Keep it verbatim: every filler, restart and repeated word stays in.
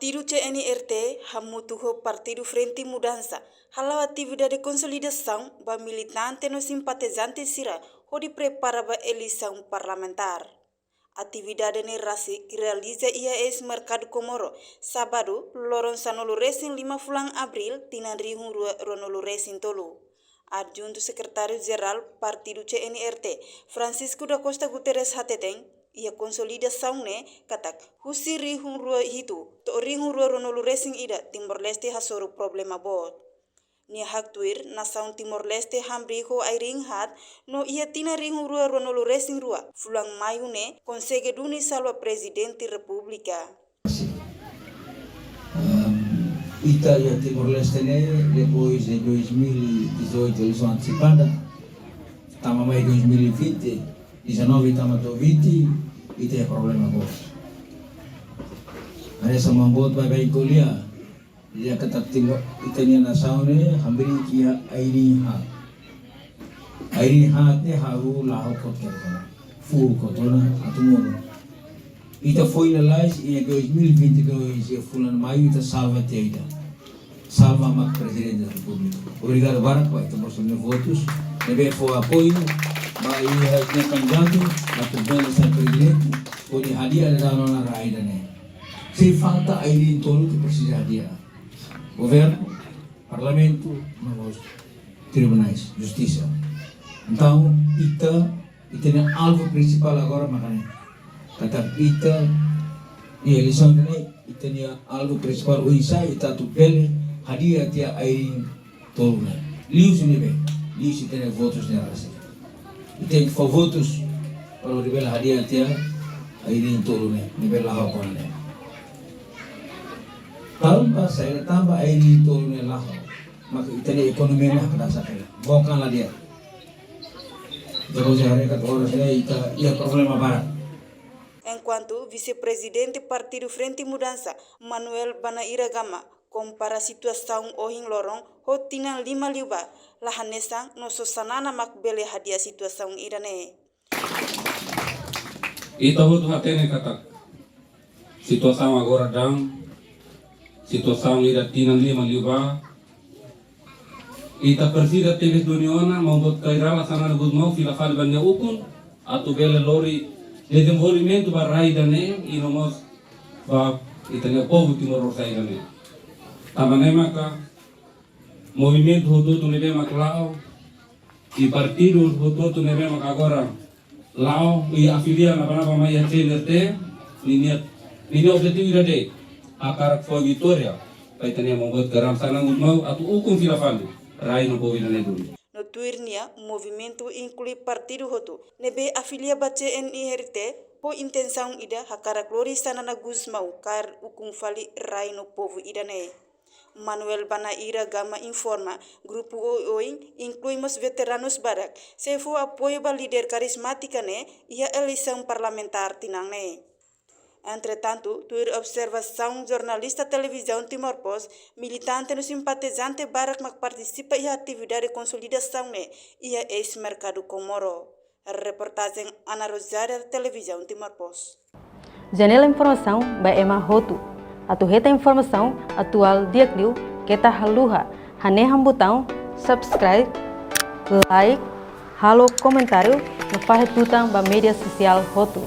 Partidu C N R T hamutuk ho Partidu Frente Mudansa hala'o atividade konsolidasaun ba militante no simpatizante sira hodi prepara ba eleisaun parlamentár. Atividade ne'e rasik realiza iha eis Merkadu Komoro, sábadu, loron sanulu resin lima fulan Abríl, tinan rihun rua ruanulu resin tolu. Adjuntu Sekretáriu Jerál Partidu C N R T, Francisco da Costa Guterres hateten, iha konsolidasaun ne'e katak husi rihun rua hitu to'o rihun rua ruanulu resin ida Timor-Leste hasoru problema boot. Nia haktuir nasaun Timor-Leste hamriik ho ai-riin haat no iha tinan rihun rua ruanulu resin rua fulan Maiu ne'e konsege duni salva Prezidente Repúblika. Ahm, ita iha Timor-Leste ne'e, depois de dois mil e dezoito eleisaun antesipada, tama mai dois mil e vinte, dezanove tama to'o vinte, ita iha problema boot. Hanesan maun boot baibain ko'alia, nia katak Timor, ita-nia nasaun ne'e hamriik iha ai-riin haat. Ai-riin haat ne'e hahú, la'o, kotu kera-kera. Fu'u kotu ona atu monu. Ita foin lalais iha dois mil e vinte e dois, iha fulan Maiu, ita salva tiha ida. Salva mak Prezidente da Repúblika. Obrigadu barak ba ita-boot nia votus ne'ebé fó apoiu ba iha nia kandidatu atu bele sai Prezidente, hodi hadi'a daudaun ona rai ida-ne'e. Sei falta ai-riin tolu ke presiza hadi'a. Governu, Parlamentu, no mós Tribunais Justisa. Entaun, ita, ita-nia alvu prinsipál agora mak ne'e. Katak ita, iha eleisaun ne'e, ita-nia alvu prinsipál oinsá ita atu bele hadi'a tiha ai-riin tolu ne'e. Liuhusi ne'ebé, liuhusi ita-nia votus ne'e rasik. Ita tenke fó votus para hodi bele hadi'a tiha ai-riin tolu ne'e, ne'ebé la'o ona ne'e. Tanba saida? Tanba ai-riin tolu ne'e la'o, maka ita-nia ekonomia ne'e hakdasak hela. Bokan la di'ak. Ita-boot haree katak oras ne'e ita iha problema barak. Enkuantu Vise-Prezidente Partidu Frente Mudansa, Manuel Banaira Gama, kompara situasaun ohin loron ho tinan lima liubá, la hanesan no sosa nana mak bele hadi'a situasaun ida-ne'e. Ita hotu hatene katak situasaun agora daudaun, situasaun ida tinan lima liubá, ita presiza tebes duni ona maun boot Kay Rala Xanana Gusmão fila fali ba nia ukun atu bele lori dezenvolvimentu ba rai ida-ne'e, i no mós ba ita-nia povu Timor-Leste ida-ne'e. Tanba ne'e maka movimentu hotu-hotu ne'ebé mak la'o, i partidu hotu-hotu ne'ebé mak agora la'o, i afilia naba-naba mai iha C N R T, ninia, ninia objetivu ida de'it, hakarak fó vitória ba ita-nia maun boot Kay Rala Xanana Gusmão atu ukun fila fali rai no povu ida-ne'e duni. No tuir nia, movimentu inklui partidu hotu ne'ebé afilia ba C N R T ho intensaun ida hakarak lori Xanana Gusmão kaer ukun fali rai no povu ida-ne'e. Manuel Banaira Gama informa, grupu oioin inklui mós veteranus barak sei fó apoiu ba líder karizmátika ne'e iha eleisaun parlamentár tinan ne'e. Entretantu, tuir observasaun jornalista Televizaun Timor Post, militante no simpatizante barak mak partisipa iha atividade konsolidasaun ne'e iha eis Merkadu Komoro. Reportajen Ana Rosário, Televizaun Timor Post. Janela informasaun ba ema hotu. Atu hetan informasaun atuál di'ak liu, keta haluha hanehan butaun subscribe, like, halo komentáriu, no fahe tutan ba média sosiál hotu.